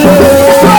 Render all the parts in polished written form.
Thank you.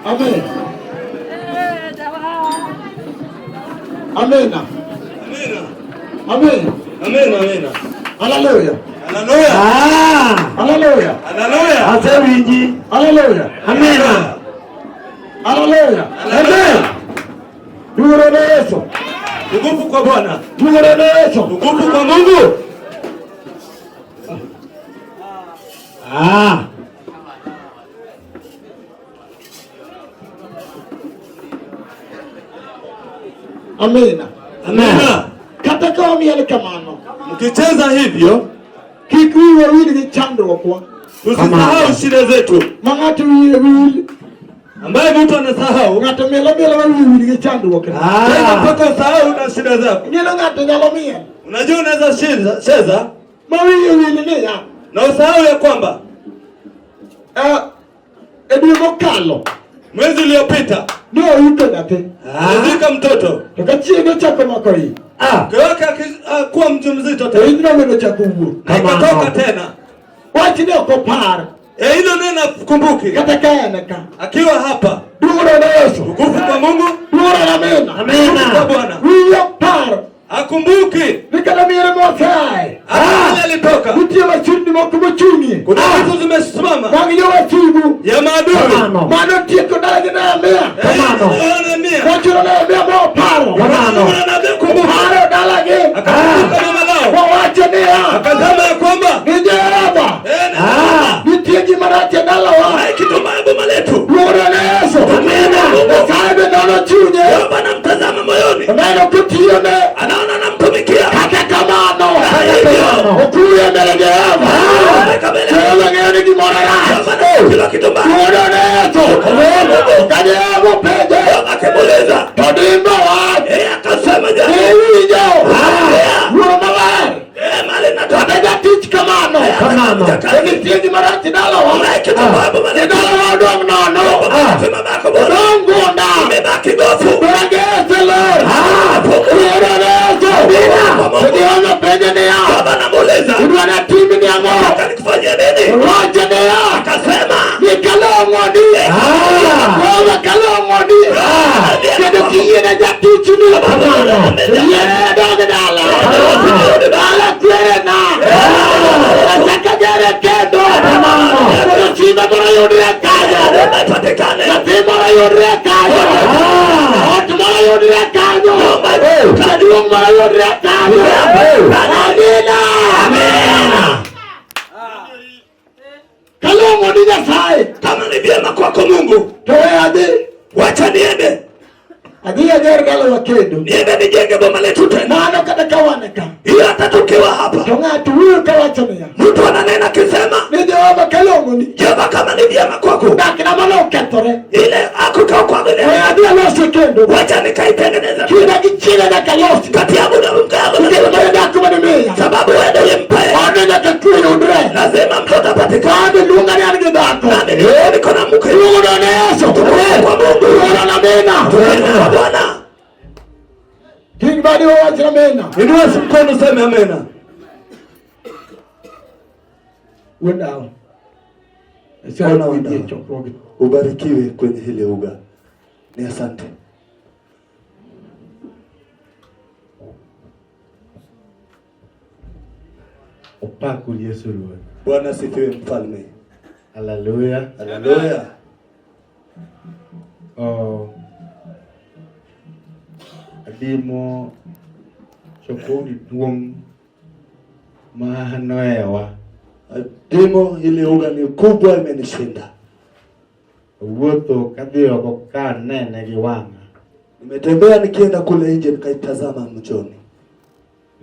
Amen. Amina. Amina. Amen. Amina, amina. Haleluya. Haleluya. Ah! Haleluya. Haleluya. Asewinji. Haleluya. Amina. Haleluya. Haleluya. Duoro ne Yesu. Tukufu kwa Bwana. Duoro ne Yesu. Tukufu kwa Mungu. Ah. Amina. Amina. Kata ka wamiel kamano, Mkicheza hivyo, kik wiwa wil gi chandruokwa tusisahau shida zetu, ma ng'ato wiye wil, ambaye mtu anasahau ng'ato miel amiela ma wiye wil gi chandruokne. tena Ah. mpaka usahau na shida zako. Ing'eyo ng'ato nyalo miel Unajua unaweza cheza ma wiye wil niya, na usahau ya kwamba e dwe mokalo mwezi uliopita ne oyudo nyathi alizika mtoto, to ka chiege ochako mako ich Ah. mke wake akuwa mjamzito to tena ijno medo chako wuok. na ikatoka tena. Wachni ok opar E, hilo neno kumbuki kata ka en ka. akiwa hapa. Duoro ne Yesu. Tukufu kwa Mungu, Duoro na Amina. tukufu kwa Amina. Bwana. Wiyi ok par Akumbuki ni kata miere moseaye hata mahali alitoka. nitie wasumbni moko mochung'ie Kuna vitu zimesimama mag jowasigu ya maadui Kamano. mano tieko dalagi Nehemia Kamano. Nehemia. mochuno Nehemia moparo Kamano. Nabii kumbuka oparo dalagi akakumbuka mama lao, mowacho niya akasema ya kwamba ni Jehova eh, Ah. nitie gima rach e dalawa na kitu mbaya boma letu. luoro ne Yesu Amina. Nyasaye be nono chunye Jehova anamtazama moyoni, oneno kotiyone anaona anamtumikia kata kamano hivyo. okuye mbele Jehova Ameweka mbele. Jehova ng'eyo ni gimoro rach Jehova anajua kila kitu mbaya. Luoro ne Yesu ka Jehova openje Jehova akimuuliza to dimbo wach yeye akasema, je, iwinjo Ah. wuoro maler eh, mali natoka kata jatich kamano Kamano. to nitie gima rach e dalawa Kuna kitu mbaya boma e letu. dalawa odong' nono Sema bako bora odong' gunda imebaki gofu. Dorangese ler Luoro ne Yesu To Jehova openje niya Baba anamuuliza idwa natimni ang'o nataka nikufanyie nini? Owacho niya Akasema ni kalong'oni Jehova kalong'oni kendo kiyiene jatichni yiene dog dala dala kwerena achaka gere kendo mondo simba moro yudre kanyo ipatikane nyathi moro yudre kanyo ot moro yudre kanyo jaduong' moro yudre kanyo amina kalong'oni Nyasaye kama ni vyema kwako Mungu, to we adhi wacha niende adhi ager dalawa kendo niende nijenge boma letu tena. mano kata ka wan ka Hiyo hata tukiwa hapa, to ng'ato wuoyo kawacho niya mtu ananena akisema ni Jehova kalong'oni Jehova, kama ni vyema kwako, dakna mane okethore ile akutoka kwangu we ile, adhi alose kendo wacha nikaitengeneza kinda gi chiega nyaka losi kati yangu na mke wangu, nikech mane dak mane miya sababu wewe ndiye ulimpae, ode nyaka kwe yudre lazima mtoto apatikane. kode luonga ni an gi dhako Nami ni- niko na mke luoro ne Yesu kwa Mungu, luoro na mina kwa Bwana. ting' badi wawach na mina Inua mkono useme amena. wuod dawa Nyasaye Bwana ogwedhi e wa dawa. chokruogni Ubarikiwe kwenye hili uga. Ni asante. Opaku Yesu Ruoth. Bwana asifiwe mfalme. Haleluya. Haleluya. Oh, adimo chokruogni duong' ma nohewa. Dimo hili uga ni kubwa imenishinda. Awuotho kadhi oko ka anene gi wang'a. Nimetembea nikienda kule nje nikaitazama mchoni.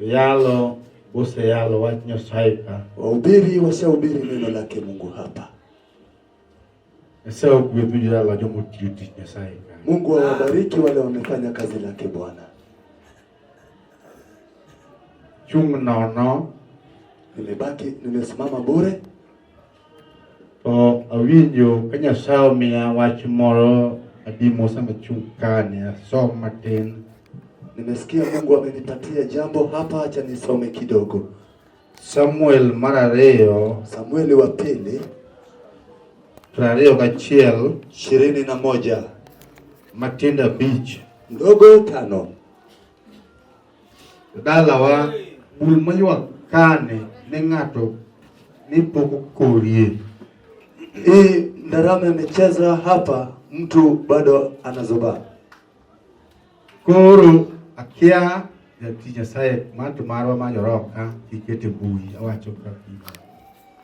Yalo boseyalo wach Nyasaye ka. Wahubiri washahubiri neno lake Mungu hapa. Nyasaye ogwedhu jodala jomotiyo tich Nyasaye ka. Mungu awabariki wale wamefanya kazi lake Bwana. Chung' nono Nimebaki nimesimama bure, to awinjo ka Nyasaye omiya wach moro adimo sama achung' kani asom matin. nimesikia Mungu amenipatia jambo hapa, acha nisome kidogo. Samuel mar ariyo Samueli wa pili 21 21 matindo 5. Ndogo 5. Dalawa bul maywak kane ne ng'ato ni pok okorie. Hii ndarama imecheza hapa, mtu bado anazubaa. Koro akia jatich Nyasaye manto marwa ma joroka kikete mbui awacho kaka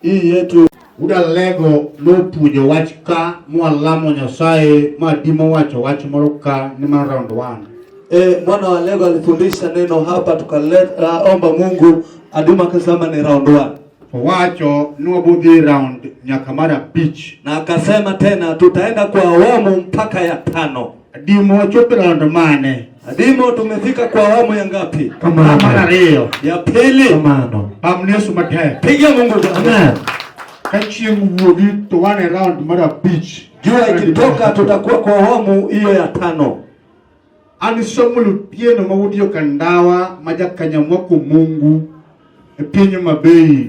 Hii yetu Udalego nopuonjo wach ka mwalamo Nyasaye ma dimo wacho wach moro ka ni mar round 1. Mwana wa Lego alifundisha neno hapa, tukaleta omba Mungu Aduma akasema ni round 1. Owacho ni wabudhi round nyaka mar 5. Na akasema tena tutaenda kwa awamu mpaka ya 5. Adimo wachopo round mane? Adimo tumefika kwa awamu ya ngapi? Mar 2. Ya pili. Pam Yesu matek. Piga Mungu. Amen. Ka chieng' wuogi to wan e round mar 5. Jua ikitoka tutakuwa kwa awamu hiyo ya 5. An Samuel Otieno ma wuod Yokandawa ma jakanyamwako Mungu e piny Homa-Bay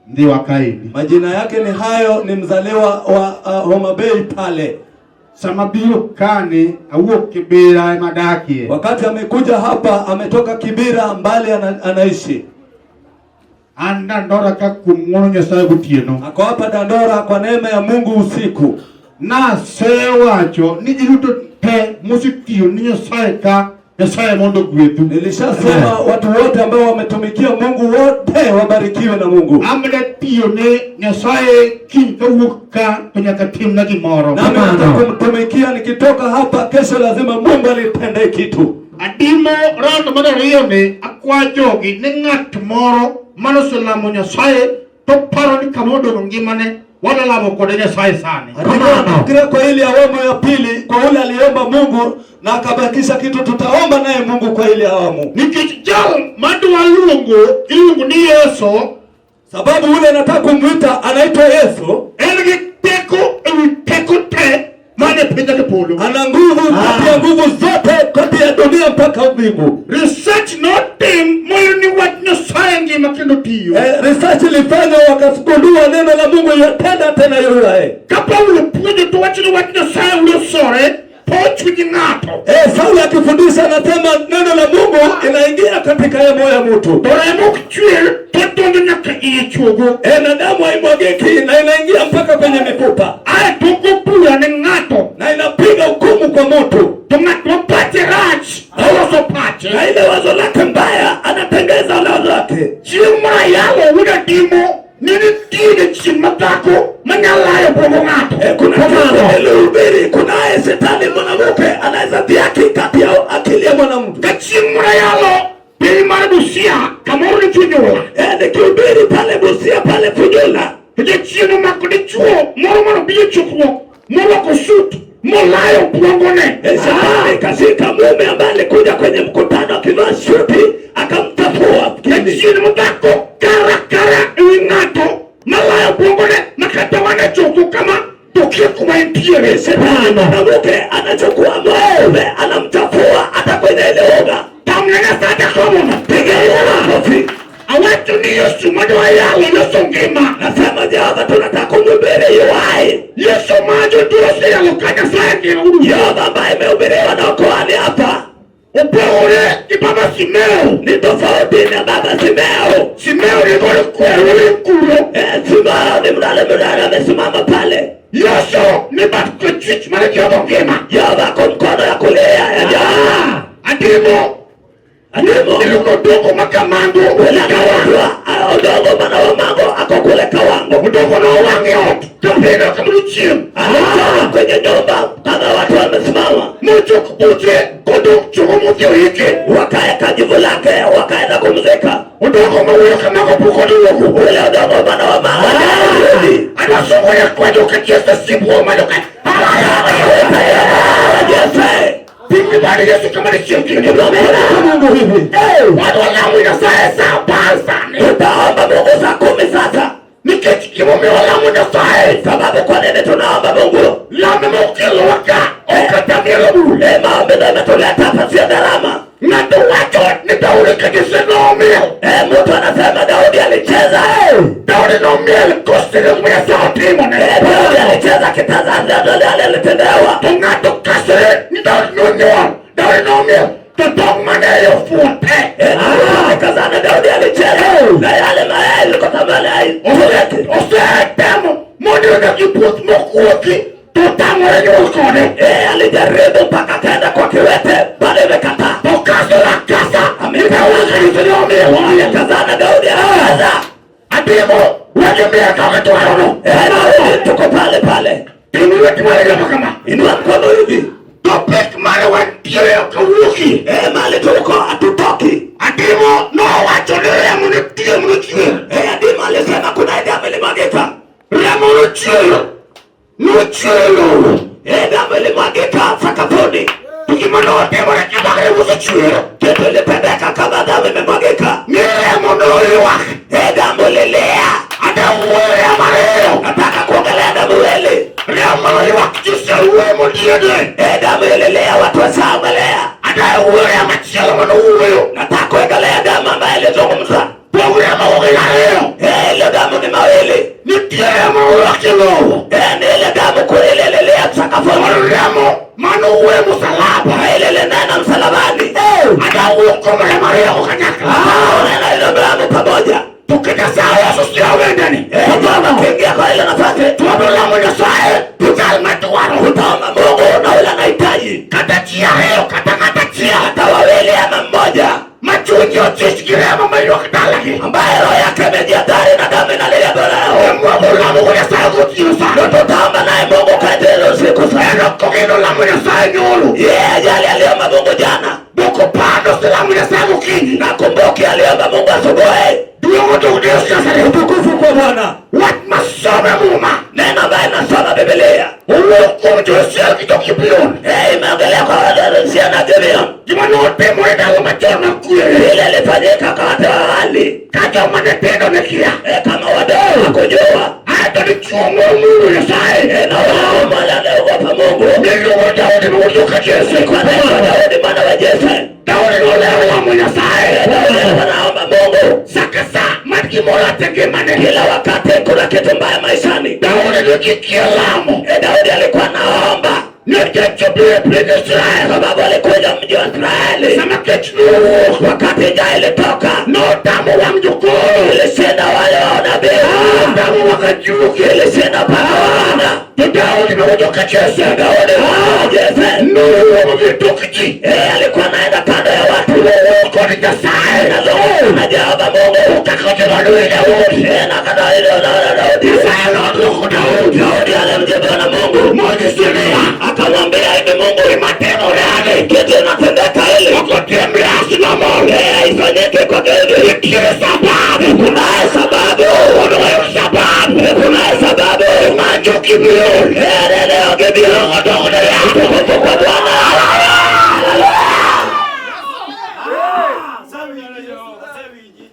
Ndhiwa kaendi. Majina yake ni hayo, ni mzaliwa wa Homa Bay pale. Sama biro kani awuok Kibera ema adakie. Wakati amekuja hapa ametoka Kibera mbali anaishi. An Dandora ka kuom ng'wono Nyasaye gotieno. Ako hapa Dandora kwa neema ya Mungu usiku. Nasewacho ni ji duto te mosetiyo ni Nyasaye ka Nyasaye mondo ogwedhu. Nilishasema watu wote ambao wametumikia Mungu wote wabarikiwe na Mungu. Amda tiyo ne Nyasaye kiny kawuok ka to nyaka timna gimoro. Nami nitakumtumikia nikitoka hapa kesho, lazima Mungu anitendee kitu. Adimo round mar 2 ni akwa jogi ni ng'at moro manoselamo Nyasaye to paro ni kama odong'o ngimane wadalamo kode Nyasaye sani. Nafikiria kwa ile awamu ya pili, kwa ule aliomba Mungu na akabakisha kitu, tutaomba naye Mungu kwa ile awamu. Nikech jal madwa luongo iluongo ni Yesu, sababu ule anataka kumuita anaitwa Yesu, en gi teko ewi teko te mane piny nyaka polo. Ana nguvu kati ya nguvu zote kati ya dunia mpaka mbingu. Research notim moyo ni wach Nyasaye ngima kendo tiyo. Research ilifanywa wakagundua neno la Mungu yatenda tena yule. Ka Paulo puonjo to wacho ni wach Nyasaye ulosore po chuny ng'ato. Sauli akifundisha anasema neno la Mungu inaingia katika ya moyo wa mtu. To remo ok chwer to donjo nyaka iye chogo. Na damu haimwagiki na inaingia mpaka kwenye mifupa. Ae to go bura ne ng'ato. Na inapiga hukumu kwa mtu. To ng'at ma pache rach, oloso pache. Na ile wazo lake mbaya anatengeza wazo lake. Chieng' mar ayalo wuod Adimo ne nitie jachien madhako manyalo layo bwongo ng'ato. Kuna kitu nilihubiri, kunaye shetani mwanamke anaweza dhihaki kati ya akili ya mwanamke. Ka chieng' mar ayalo piny mar Busia kamoro nitie Funyula. Nikihubiri pale Busia pale Funyula. Jachien omako dichuo moro manobiro e chokruok morwako sut molayo bwongone. Shetani kashika mume ambaye alikuja kwenye mkutano akivaa suti akamtafua. Jachien madhako kara ewi ng'ato malayo bwongone makata wan e chokruok kama to kia kuma entiere. Shetani mwanamke anachukua mume anamchafua hata kwenye ile oga. Tamne Nyasaye jakomono. Piga makofi. Awacho ni Yesu madwa yalo Yesu ngima. Nasema Jehova tunataka kumhubiri yuhai. Yesu ma jotuo oseyalo ka Nyasaye ngima uduto. Jehova ambaye imehubiriwa na okoani hapa. Opogore gi Baba Simeo. Ni tofauti na Baba Simeo. Simeo ni golo kweru kuro. Simeo ni mlale mlale amesimama pale. Yesu ni bat korachwich mar Jehova ngima. Jehova kwa mkono ya kulia ya Jehova. Adimo. Adimo. Iluongo Odongo ma Kamango. Unaitwa Odongo mwana wa Mango ako kule Kawango. Odongo no owang' e ot. To bedo kama chieng'. Alitoka kwenye nyumba kama watu wamesimama. Mochok buche kodok chogo modhi oike. Wakaeka jivu lake wakaenda kumzika. Odongo ma wuoyo kamago pok oduogo. Ule Odongo mwana wa Mango hajarudi. Adwa somo ya kwedo ka Yesu sibuo malo ka. Yesu. Pimi bado Yesu kama ni chieng' kinde Mungu hivi. Wadwa lamo Nyasaye sa 10 sani. Tutaomba Mungu saa 10 sasa. Nikech gimomiyo walamo Nyasaye. Sababu kwa nini tunaomba Mungu? Lamo mokelowa ka ok kata mielo bul. Maombi ndio imetuleta hapa, sio gharama. Ng'ato wacho ni Daudi kanisa nomiel. Mtu anasema Daudi alicheza. Daudi nomiel kosenego ma Nyasaye otimone. Daudi alicheza Akitazama yale alitendewa. To ng'ato kasre ni Daudi nonyuol, Daudi nomiyo, to tong' mane ofuote. Kazana Daudi alicheza na yale mayai kwa thamani Osetemo mondo odak e puoth mokuoki to tamore nyuol kode. Alijaribu mpaka akaenda kwa kiwete, bado imekataa. To kaso akasa amekawaka ni omiyo. Kazana Daudi akaza. Adimo wagi miyo kaka dwarono. Daudi tuko pale pale. Tim lweti malo kama. Inua mkono hivi. Topic mare wantiere ok wuoki. Mahali tuko hatutoki. Adimo nowacho ni remo nitie monochwer. Adimo alisema kuna damu ilimwagika. Remo nochwer. Nochwer lowo. Damu ilimwagika sakafuni. To gima notimore kama remo osechwer. Kitu ilitendeka kama damu imemwagika. Ni remo noywak. Damu ililia. Adawuoyo remo ariyo. Nataka kuongelea damu hili. Remo noywak josewuoyo modiege. Damu ililia, watu wasaongelea. Adawuoyo remo achielo manowuoyo. Nataka kuongelea damu ambayo ilizungumza. Pog remo gin ariyo. Ile damu ni mawili. Nitie remo noywak e lowo. Ni ile damu kule ililia sakafuni. Kod remo manowuoyo e musalaba. Ile ilinena msalabani. Adawuoyo kuom remo ariyogo kanyakla. Nena ile damu pamoja. To kata sa oso siawendeni. Tukiingia kwa ile nafasi, Twabiro lamo Nyasaye to jal madwaro. utaomba Mungu na ule anahitaji. Kata ji ariyo kata ng'ato achiel. Hata wawili ama mmoja Ma chunye ochich gi remo maywak dalagi. ambaye roho yake imejiadhari na damu inalilia mbele yao. Emwabiro lamo go Nyasaye gotieno Ndio sano. tutaomba naye Mungu kadri usiku En sana. ok ogeno lamo Nyasaye nyoro. Yeye ajali aliomba Mungu jana. Boko pando oselamo Nyasaye gokinyi. Nakumbuki aliomba Mungu asubuhi. Duong' odog ne Yesu Nyasaye. Utukufu kwa Bwana. Wach masome Muma. Neno ambaye nasoma Biblia. Owuok kuom jo-Israel gi jo-Gibeon. Imeongelea kwa Yosia na Gibeon. Gima notimore ndalo machon mag kwere. Ile ilifanyika kwa watu wa awali. Ka joma ne tindo ne kia. Kama wadogo hakujua. Aeto dichuo moro moluoro Nyasaye. Na wao wale wanaogopa Mungu. Miluongo Daudi ma wuod joka Jesse. Kwa neno Daudi mwana wa Jesse. Daudi nolero lamo Nyasaye. Daudi alikuwa anaomba Mungu. Sa ka sa mar gimoro ate ngimane. Kila wakati kuna kitu mbaya maishani. Daudi nokikia lamo. Daudi alikuwa anaomba Nikech obiro e piny Israel. sababu alikuja mji wa Israeli. Sama kech nowuok. Wakati njaa ilitoka, Notamo wang' jokoro. ilishinda wale wa nabii, Notamo wang' ajuoke. ilishinda mpaka wana. To Daudi ma wuod joka Jesse. Daudi mwana wa Jesse, Nowuok modhi e tok ji. Alikuwa anaenda kando ya watu Nowuok kod Nyasaye. na Jehova Mungu. Kaka joma luwe Daudi. Na kana ile unaona Daudi, Nyasaye nodwoko Daudi. Daudi alimjibu na Mungu, Monyise niya. akamwambia hivi Mungu, Gima timore ani. kitu inatendeka hili Ok otimre asinomo. Haifanyike kwa hivi. Nitiere sababu. Kunaye sababu, Mondo wayud sababu. kunaye sababu. Ma jo-Gibeon. Leo Gibeon Odok ne yath. utukufu kwa Bwana.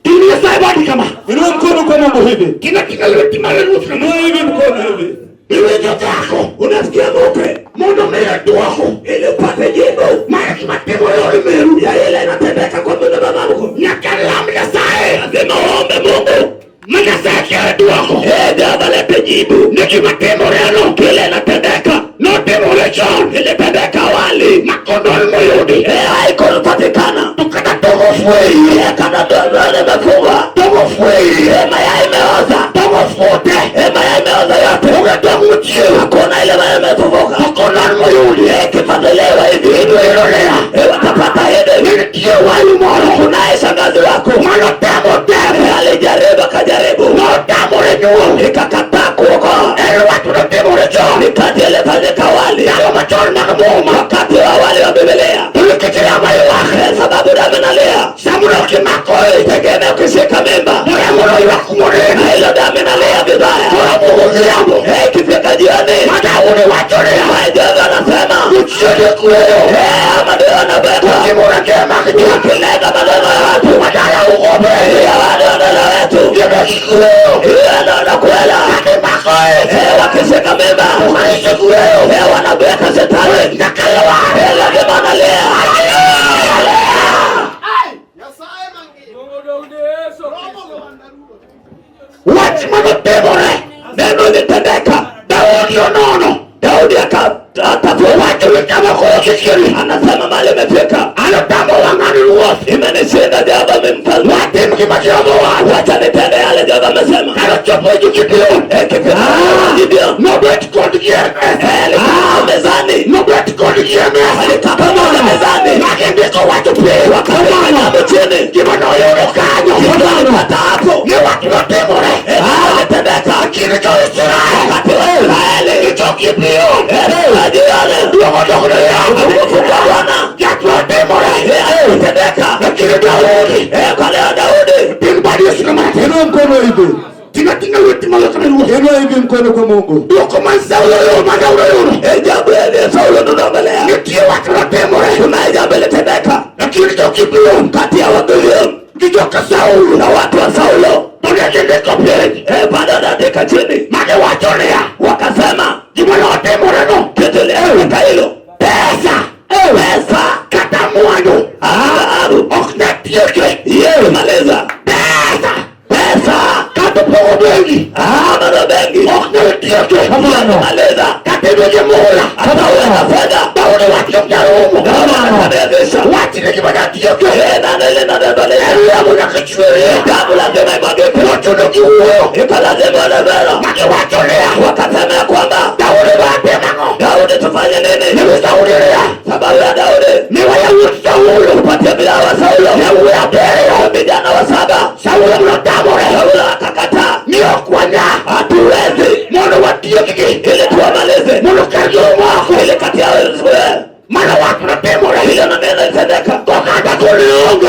Tim Nyasaye badi kama. Inua mkono kwa Mungu hivi. Tina tina lweti malo ruoth kama. Inua hivi mkono hivi. Iwinjo dhako. Unasikia mke, Mondo miye dwoko. ili upate jibu Mar gima timore e od meru. ya ile inatendeka kwa muda babangu. Nyaka lam Nyasaye. Lazima uombe Mungu. Ma Nyasaye kelo dwoko. Jehova lete jibu Ni gima timoreno. kile inatendeka. Notimore chon. Ilitendeka awali, Ma kondol moyudi. Haikupatikana. To kata tong' ofweyi. Kana dono limefungwa, Tong' ofweyi. Mayai imeoza, Tong' ofuote. Mayai imeoza yote, Onge tong' mochiew. hakuna ile mayai imefufuka. To kondol moyudi. Ikifuatiliwa hivi Idwero niya. watapata hivi. Nitie wayu moro. Kunaye shangazi wako Manotemo temo. Alijaribu akajaribu, Notamore nyuol. ikakataa kuokoa. En wach manotimore chon. Ni kati ilifanyika awali, Ndalo machon mag Muma. wakati wa awali wa Biblia. To nikech remo ywak. Sababu damu inalia, Samoro kimako ich. tegemea ukishika mimba To remo no ywak kumoneno. na hilo damu inalia vibaya. Koro godhiambo. Ikifika jioni, Ma Daudi wacho niya. Jehova anasema Uchiege kweyo. ama ndio anabeba Kotimo rangeye mag ji. wakilenga maneno ya watu Madala ugobe. ya wale waneno wetu Jebe kikueyo. wanaona kwela Kimako ich. Wakishika mimba Ukaise kueyo. Wanabweka shetani Nyaka ywak. Lazima analia. Wach manotimore. Neno litendeka, Daudi onono. Daudi akatafuta kama koro anasema mali imefika. Anatamba wangani ruoth. Imenishinda Jehova mfalme. Watim gima Jehova wacho. Wacha nitende yale Jehova amesema. Kanochopo Gideon. Gideon. Nobet kodgi e mesa. Alikaa mezani. Nobet kodgi e mesa. Alikaa pamoja mezani. Magindiko wacho piny. Wakaweka kitabu chini. Gima noyudo kanyo. Gima nolipata hapo. Ni wach notimore. Ilitendeka. Lakini jo-Israel. Wakati wa Israeli. Gi jo-Gibeon. Jioni. Duogo dok ne yamo. Utukufu kwa Bwana. Wach notimore. Ilitendeka. Lakini Daudi. Kwa leo Daudi. Ting badi Yesu matin. Inua mkono hivi. Tinga tinga lweti malo kama ruoth. Inua hivi mkono kwa Mungu. Duoko man Saulo yo ma Daudi oyudo. Jambo ile Saulo tunaongelea. Nitie wach notimore. Kuna jambo ilitendeka. Lakini jo-Gibeon. Kati ya Wagibeon. Gi joka Saulo. Na watu wa Saulo. To ne gindiko piny. Bado wanaandika chini. Magiwacho niya. Wakasema. Gima notimore no. Kitu ilitendeka hilo. Pesa. Pesa. Kata mwandu. Dhahabu. Ok ne tieke. Yeye maliza. Pesa. Pesa. Kata pogo bengi. Mano bengi. Ok ne tieke. Maliza. Kata ibede mula. Hata uwe na fedha. Daudi wacho ok nyaromo. Daudi akameagisha. Wach ni gima ne tieke. Nani ile nani Damu nyaka chwerie. Damu lazima imwagike. Nochuno gi wuoyo. Ikalazima olevera. Magiwacho niya. Wakasema ya kwamba Daudi watimo ang'o? Daudi tufanye nini? Ni Daudi niya. Sababu ya Daudi ni wayawuot Saulo. Tupatie vijana wa Saulo. Yawuoyi abiriyo. Vijana wa saba. Saulo notamore. Saulo akakataa. Ni ok wanyal. Hatuwezi. Mondo watiekgi. Ili tuwamalize. Mondo kargi omako. Ili kati yao Mano wach notimore. Hilo na neno ilitendeka. Oganda koni onge.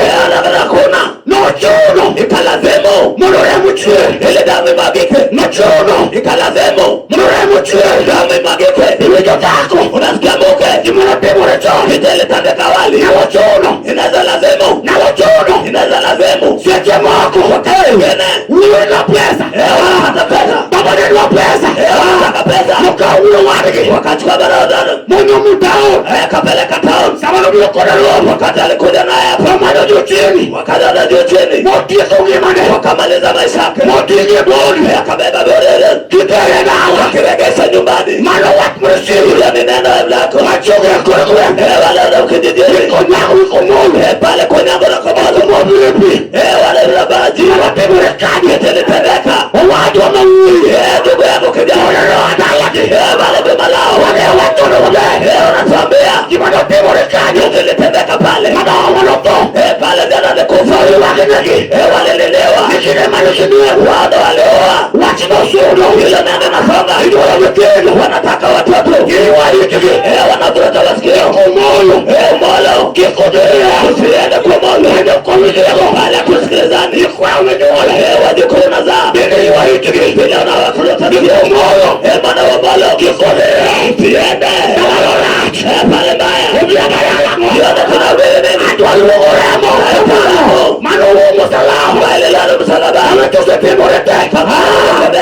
Hakuna. Nochuno. Ikalazimu. Mondo remo chwer. Ile damu imwagike. Nochuno. Ikalazimu. Mondo remo chwer. Damu imwagike. Iwinjo dhako. Unasikia mke. Gima notimore chon. Kitu ilitendeka awali. Nawochuno. Inaweza lazimu. Nawochuno. Inaweza lazimu. Seche moko. Wakati mwingine. Wuoyi na pesa. Wanapata pesa. Baba ne dwa pesa. Wanataka pesa. Nokawo wuo wadgi. Wakachukua barabara. Monyumo town. Akapeleka town. Sama nobiro kode ruoth. Wakati alikuja naye hapo. Nomado juu chini. Wakaja juu chini. Motieko ngimane. Wakamaliza maisha yake. Moting'e bodi. Akabeba bodi ile. Kitere dawa. Wakiregesha nyumbani. Mano wach mresiri. Hilo ni neno lako. Machoge kore gwenge. Wale wana kijijini. Konyango Komolo. Pale Konyango na Komolo. Komolo vipi? Wale baji. Watimore kanye. Ilitendeka. Owadwa ma wuoyi. Ndugu yangu kijana. Dalagi. Wale boma lao. Wale watoto maber. Unatuambia. Gima notimore kanyo. Ilitendeka pale. Mano notho. Pale jana alikufa. Waginegi. Walilelewa. Nikine malosinue. Wado walioa. Wach nosudo. Hilo neno nasonga. Idwaro nyithindo. Wanataka watoto. Giwaitgi. Wanavuta masikio. Komolo. Omolo. Kikodea. Usiende kwa Omolo. Ende kwa Midiego. Pale kusikilizani. Ikwayo minyuolo. Wajukuu unazaa. Bende iwaitgi. Vile unawavuta masikio. Omolo. Mwana wa Omolo. Kikodea. Usiende. Pale mbaya. Jioni tunahubiri nini? Adwa luongo remo. Mano wuo msalaba. Ile msalaba. Ametusetimore te.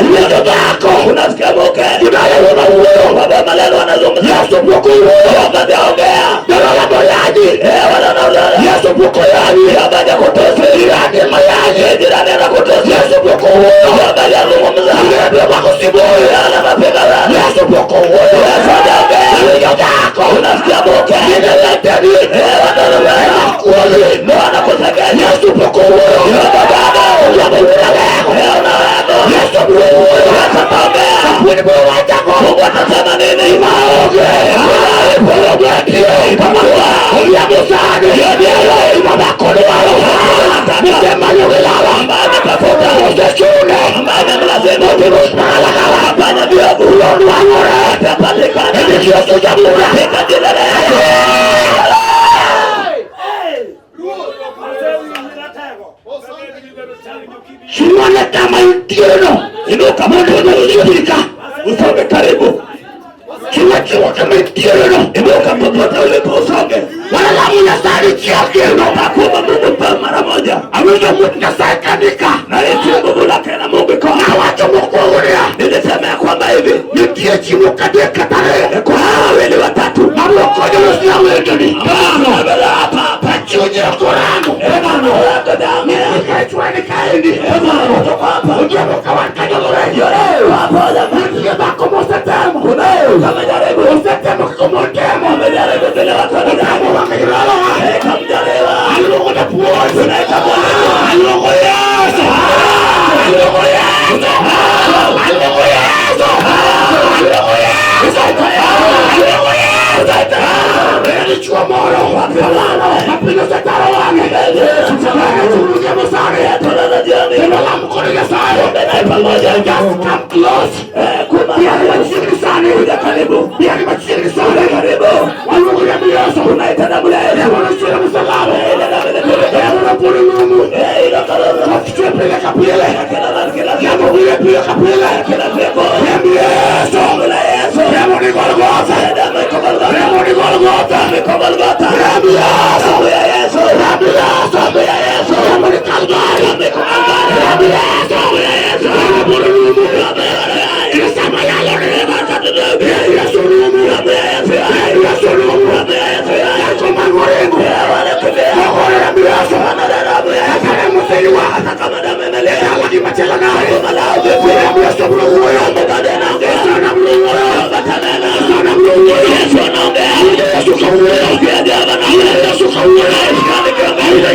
Iwinjo dhako. Unasikia mke. Gimalo wuo wuoyo. Baba maneno anazungumza. Yesu pok owuoyo. Wakati aongea. Jolola boyanyi. Wanaona Yesu pok oyanyi. Abaja kutusi. Jirani mayanyi. Jirani anakutusi. Yesu pok owuoyo. Abaja zungumza. Jirani wako siboyo. Anapiga Yesu pok owuoyo. Yesu hajaongea. Iwinjo dhako. Unasikia mke. Wanakusengenya. Yesu pok owuoyo. Yesu pok owuoyo. Yesu ataongea. Kapuoni biro wachago. Mungu atasema nini? Maonge. Simone kama intieno. Inuka mondo unaulika. Usonge karibu. Chiwa kama intieno. Inuka popote ulipo usonge. Wanalamu Nyasaye chiokeno. Takuomba Mungu pa mara moja. Awinjo much Nyasaye kanika. Na hisi nguvu lake na Mungu iko. Na wacho mokwongo niya. Nilisema ya kwamba hivi. Nitie ji moko adek kata ariyo. Kuna wawili watatu. Mabiro konyo los wendoni. Hapa. Chunye ok orango. Nikech wan kaendi. Odhiambo ka wan kanyo. Nitie dhako mosetemo. Kama kaka mon temo. Wamejaribu vile watu wanajaribu. Otamo wang'e gi lolowa. Kamjariwa. Aluongo japuonj. Tunaita mwalimu. Aluongo Yesu. Aluongo Yesu. Aluongo Yesu. Aluongo Yesu. Aluongo Yesu. En dichuo moro. Ma piny osetaro wang'e. Wang'e chunye mosane. Tunaona jioni. Kendo lam kod Nyasaye. Naye pamoja. Just come close. Kuma. Biari machiegni sani. Kuja karibu. Biari machiegni sani. Karibu. Waluongo remb Yesu. Tunaita damu ya Yesu. Remo nochwer e msalaba. Ile damu inatumika. Remo nopuro numu. Ile karama. Chwe pile ka pile. Kila mara kila Yamo biro pile ka pile. kila siku. Remb Yesu. Damu la Yesu. Remo ni Golgotha. Damu iko Golgotha. Remo ni Golgotha. Damu iko Golgotha. Remb Yesu. Damu ya Yesu. Remb Yesu. Damu ya Yesu. Remo ni Kalvari. Damu iko Kalvari. Remb Yesu. Damu ya Yesu. Remo biro numu. Damu ya Yesu. Kisama yalo ni. Damu Remb Yesu numu. ya Yesu. Remb Yesu numu. Damu ya Yesu. Yako mangorengo. Wanakimbia. Ogore remb Yesu. Damu ya Yesu. Kata remo oseywa. Hata kama damu imelia. Dala gimachielo nade. Malao vipi? Remb Yesu biro wuoyo. Bado anaongea. Sana biro wuoyo. Atanena. Sana biro wuoyo. Yesu anaongea. Yesu kawuoyo. Jehova anaongea. Yesu kawuoyo.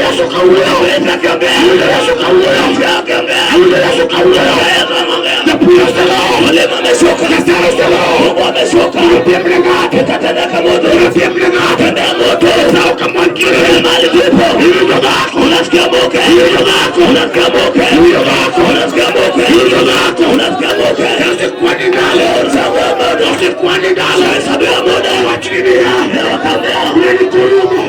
Yesu kawuoyo. Yesu kawuoyo. Yesu kawuoyo. Yesu anaongea. Japuonj oselowo. Mwalimu ameshuka. Nyasaye oselowo. Mungu ameshuka. Ibiro piem ne ng'ato. Itatendeka moto. Ibiro piem ne ng'ato. Tendea moto. Sao kama wantiere. Mahali tulipo. Iwinjo dhako. Unasikia moke. Iwinjo dhako. Unasikia moke. Iwinjo dhako. Unasikia moke. Iwinjo dhako. Unasikia moke. Osekwani ndalo. Hesabu ya muda. Osekwani ndalo. Hesabu ya muda. Wachni niya. Wakaambia. Neni kurumo.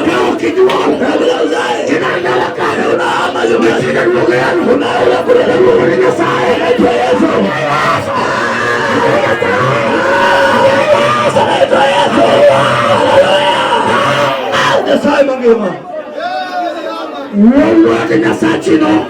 Ka ok inyuol. Kabla uzae. Kidar dala ka. Unahama nyumbani. Nyithindo duogo yano. Unaula kule. Luongo ni Nyasaye. Anaitwa Yesu. Anaitwa Yesu. Haleluya. Nyasaye mangima. Wuon gi Nyasachino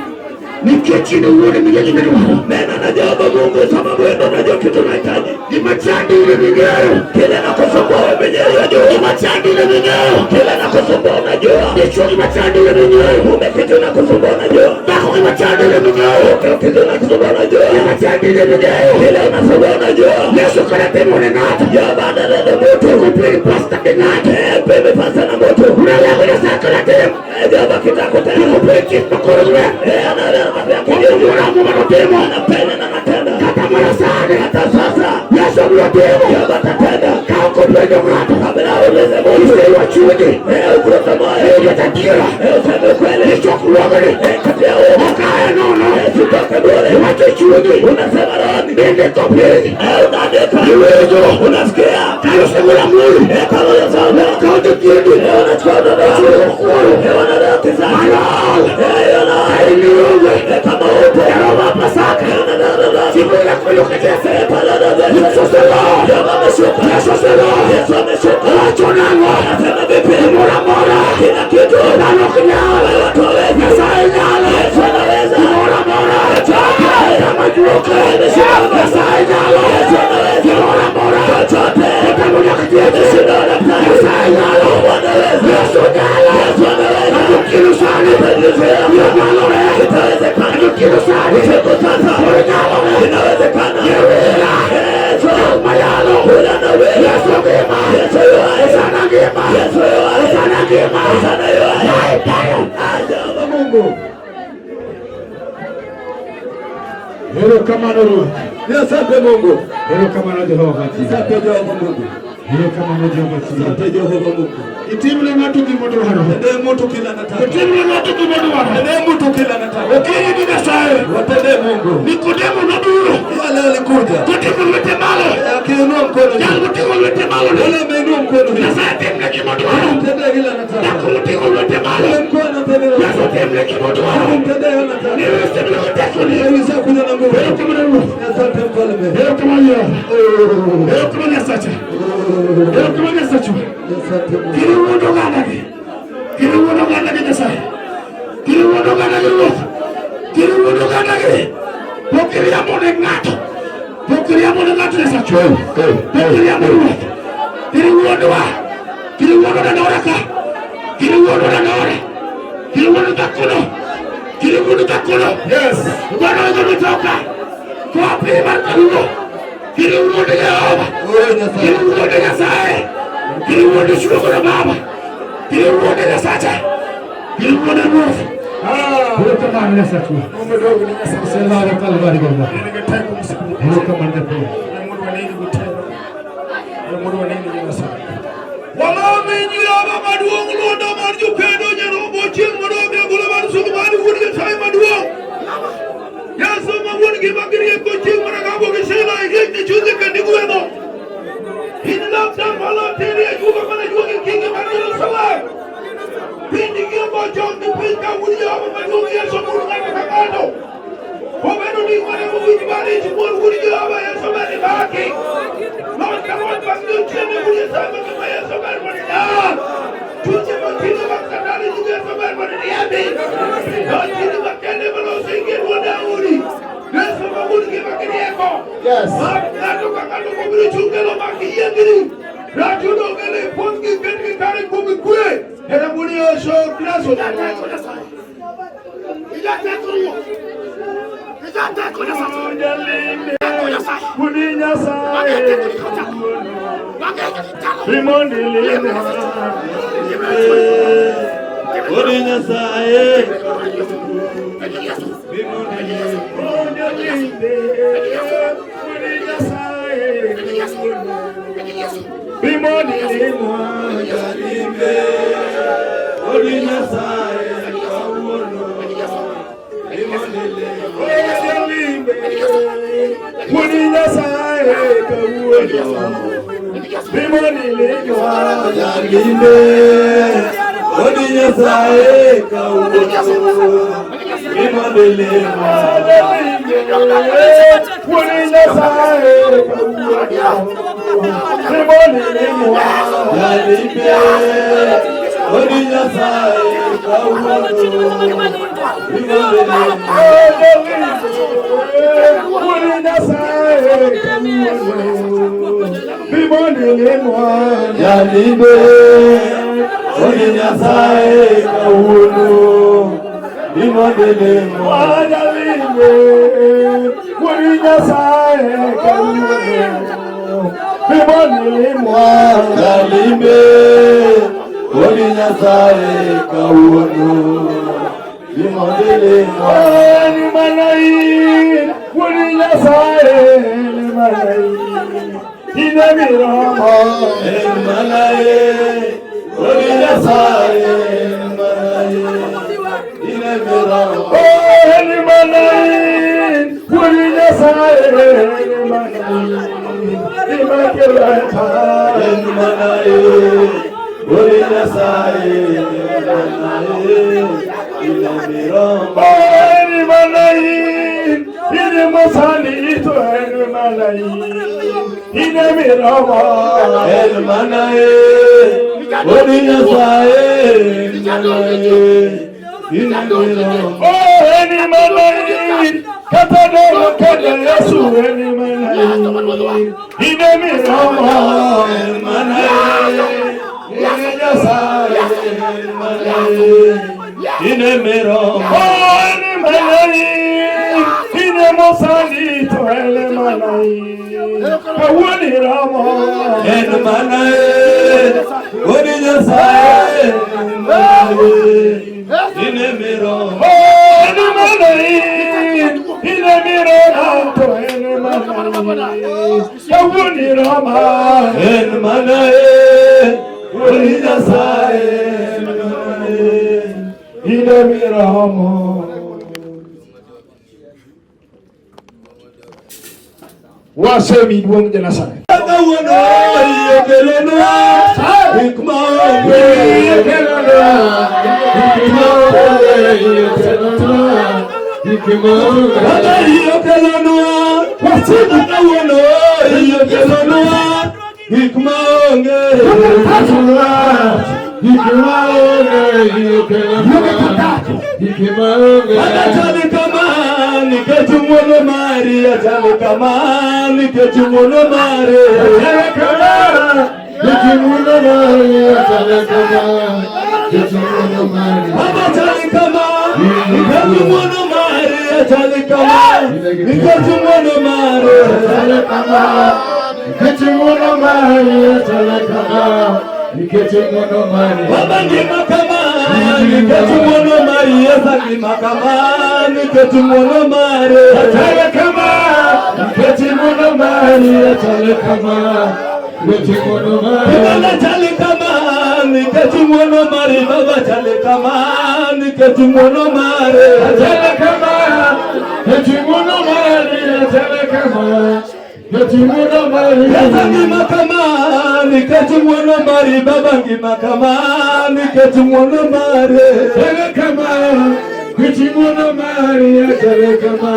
nikech in owuon ema gima idwaro. Nena na Jehova Mungu sababu wewe ndio unajua kitu unahitaji. Gima chandi in ema ing'eyo. Kile nakusumbua wewe mwenyewe unajua. Gima chandi in ema ing'eyo. Kile nakusumbua unajua. Dichuo gima chandi in ema ing'eyo. Mume kitu nakusumbua unajua. Dhako gima chandi in ema ing'eyo. Mke kitu nakusumbua unajua. Gima chandi in ema ing'eyo. Kile unasumbua unajua. Yesu kana timo ne ng'ato. Jehova analeta moto. Kupiri pasta gi ng'ato. Pepe pasa na moto. Unalego Nyasaye kana timo. Jehova kitakutana. Kupiri chik makoro gweng'. Analeta Kuom gimoro amora notimo. anapenda na anatenda. Kata mana sani. Hata sasa Yesu biro timo. Jehova atatenda. Ka ok openjo ng'ato. Kabla aulize mtu. Isewachuji. Ukuta moyo. Jatadiera. Useme ukweli. Ni chokruogni. Kati ya uongo. Okae nono. Usitoke bure. Iwacho chuji. Unasema rohoni. Indiko piny. Unaandika. Iwinjo. Unasikia. Ka osegolo amuri. Kama unasoma. Kawo jotiendi. Wanachukua watoto wako. Chulo kuoro. Wanalea kizazi. Malal. Yana. Ilionge. Kama upo. Jehova Pasaka. Siku ya kuluka Jese. Yesu oselowo. Jehova ameshuka. Yesu oselowo. Yesu ameshuka. Owacho nang'o? Anasema vipi? Gimoro amora. Kila kitu. Dhano ok nyal. Watu hawawezi. Nyasaye nyalo. Yesu anaweza. Gimoro amora. Kama juoke. Nyasaye nyalo. Yesu anaweza. Gimoro amora. Chochote. Kitabu nyaka tieki. Ameshinda daktari. Nyasaye nyalo. Mungu anaweza. Yesu nyalo. Yesu anaweza. Adukilu sani. Itajizuia. Nyalore. Itawezekana. Adukilu sani. Siku sasa. Nyalore. Inawezekana. Yewela. Yesu. Mayalo. Kula na wewe. Yesu ngima. Yesu yu hai. Sana ngima. Yesu yu hai. Sana ngima. Sana yu hai. Bye. Ajabu Mungu. Erokamano Ruoth. Ni asante Mungu. Erokamano Jehova Chief. Asante Jehova Mungu. Erokamano Jehova Chief. Asante Jehova Mungu. Itimne ng'ato gima odwaro. Tendee mtu kila anataka. Otimne ng'ato gima odwaro. Tendee mtu kila anataka. Okinyi gi Nyasaye. Watendee Mungu. Nikodemo nobiro. Yale alikuja. Koting'o lwete malo. Akiinua mkono Jal juu. moting'o lwete malo ni. Yule ameinua mkono juu. Nyasaye timne gima odwaro. Mtendee kila anataka. Dhako moting'o lwete malo. Yule mkono anatendea. Yesu timne gima odwaro. Mtendee anataka. Ni wesebiro gi tekoni. Ulishakuja na nguvu. Erokamano Ruoth. Asante mfalme. Erokamano Jehova. Erokamano Nyasacha. Erokamano Nyasachwa. Asante Mungu. Kiriwuondo ogandagi. Kiriwuondo ogandagi Nyasaye. Kiriwuondo ogandagi Ruoth. Kiriwuondo ogandagi. Pok iriambo ne ng'ato. Pok iriambo ne ng'ato Nyasachwa. Pok iriambo Ruoth. Kiriwuondowa. Kiriwuondo danora ka. Kiriwuondo danora. Kiriwuondo dhakono. Kiriwuondo dhakono. Yes. Oganda oidho mitoka. Koa piny mar Kaluo. Kiriwuondo Jehova. Wewe Nyasaye. Kiriwuondo Nyasaye. Wuonde chudo godo baba. Gini wuonde Nyasacha. Gini wuonde Ruoth. Erokamano Nyasachwa. Oselaro Kalvari Golgotha. Erokamano Japuonj. Walami Jehova maduong' lwanda mar jokedo nyarombo chieng' maduong' e golo mar sulu mar wuod Nyasaye maduong'. Yesu ma wuon ngima gi rieko chieng' mar agabo gi sila ihikni chunje kendo igwedho. In laktar maloteri ajuoga mana juogi kingi mar Jerusalem. Piny gi ogo chon gi piny ka wuod Jehova maduong' Yesu wuod ng'ato ka ng'ato. Obedo ni mana mowinj marich wuod wuod Jehova Yesu ber imaki. Loch ka loch mag jochiende wuod Nyasaye mangima Yesu ber mondo idak. Chunje mochido mag Satan jugo Yesu ber mondo iriembi. Lochini makende maloso inge wuod Daudi. Yesu ma wuod ngima gi rieko. Yes. Mak ng'ato ka ng'ato mobiro chung' kelo mak yiengni. Rach odong' e puonjgi ketgi kare kuom kwe. Hera wuod Yesu Kristo. Kuni Nyasaye Bimoni lima Odi Nyasaye Kuni Nyasaye Bimoni lima Jalimbe Odi Nyasaye kawuono Bimoni lima Jalimbe Kuni Nyasaye kawuono Bimoni lima Jalimbe Odi Nyasaye kawuono Bimoni lima Kuni Nyasaye kawuono Bimoni lima Jalimbe Odi Nyasaye kawuono Bimoni lima Kuni Nyasaye kawuono Bimoni lima Jalimbe Odi Nyasaye kawuono Bimoni lima Wajalimbe Kuni Nyasaye kawuono Bimoni lima Jalimbe Odi Nyasaye kawuono Bimoni lima Ni manai Kuni Nyasaye ni manai Ine miromo En manaye Odi Nyasaye en manaye Ine miromo Oh ni manai Kuni Nyasaye ni manai Imakeleta En manaye Odi Nyasaye en manaye Ine miromo Oh ni manai Ine masani ito ni manai Ine miromo En manaye Odi Nyasaye en manaye Ine miromo Oh ni manai Kata dogo kede Yesu ni manai Ine miromo En manaye Odi Nyasaye en manaye Ine miromo Oh ni manai Ine mosani to ele manai Kawuoni romo En manaye Odi Nyasaye en manaye Ine miromo Oh ni manai Ine miromo to ele manai Kawuoni romo En manaye Odi Nyasaye en manaye Ine miromo Wasemi duong' Nyasaye. Kawuono okelonwa gik ma onge Baba okelonwa kawuono okelonwa gik ma onge Baba chal kama nikech ng'wono mari achal kama nikech ng'wono mari Baba chal kama nikech ng'wono mari achal kama nikech ng'wono mari Nikech ng'wono mari achal kama. Nikech ng'wono mari. Baba ngima kama nikech ng'wono mari Yesu ngima kama nikech ng'wono mari. Achalo kama nikech ng'wono mari. Achalo kama nikech ng'wono mari. Baba chali kama nikech ng'wono mari. Baba chali kama nikech ng'wono mari. Achalo kama nikech ng'wono mari. Achalo kama nikech ng'wono mari. Yesu ngima kama nikech ng'wono mari. Baba ngima kama nikech ng'wono mari. Achalo kama nikech ng'wono mari. Achalo kama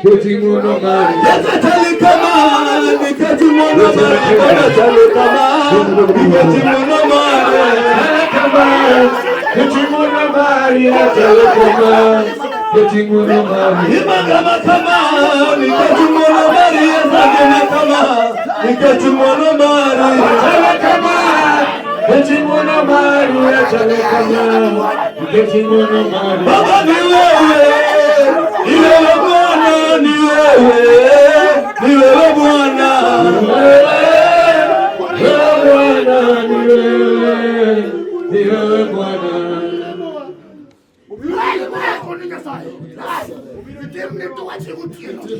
nikech ng'wono mari. Yesu chali kama nikech ng'wono mari. Baba chali kama nikech ng'wono mari. Achalo kama nikech ng'wono mari. Achalo kama nikech ng'wono mari. Imagama kama nikech ng'wono mari. Yesu ngima kama nikech ng'wono mari. Achalo kama nikech ng'wono mari. Achalo kama nikech ng'wono mari. Baba ni wewe, ni wewe Bwana, ni wewe, ni wewe Bwana. Wewe Bwana ni wewe, ni wewe Bwana.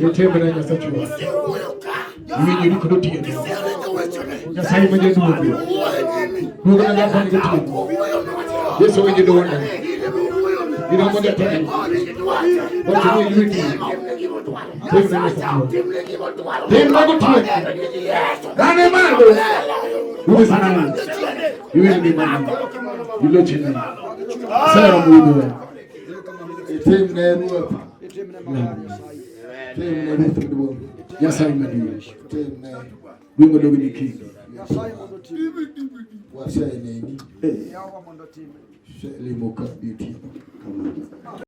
Itimne Nyasaye. Iwinjori kod otieno. Nyasaye ma jaduong'. Duogna nyako ni gotieno. Yesu winjo duonda. Iromo jatelo. Wacho ni lweti. Timne Nyasaye. Timna gotieno. Dhane malo. Uwe sana. Iwe ngimana. Ilochne. Sera mudo. Itimne Ruoth. Timne Ruoth maduong'. Nyasaye maduong'. Timne. Duong' odog ni King. Waseneni. Selimo ka otieno.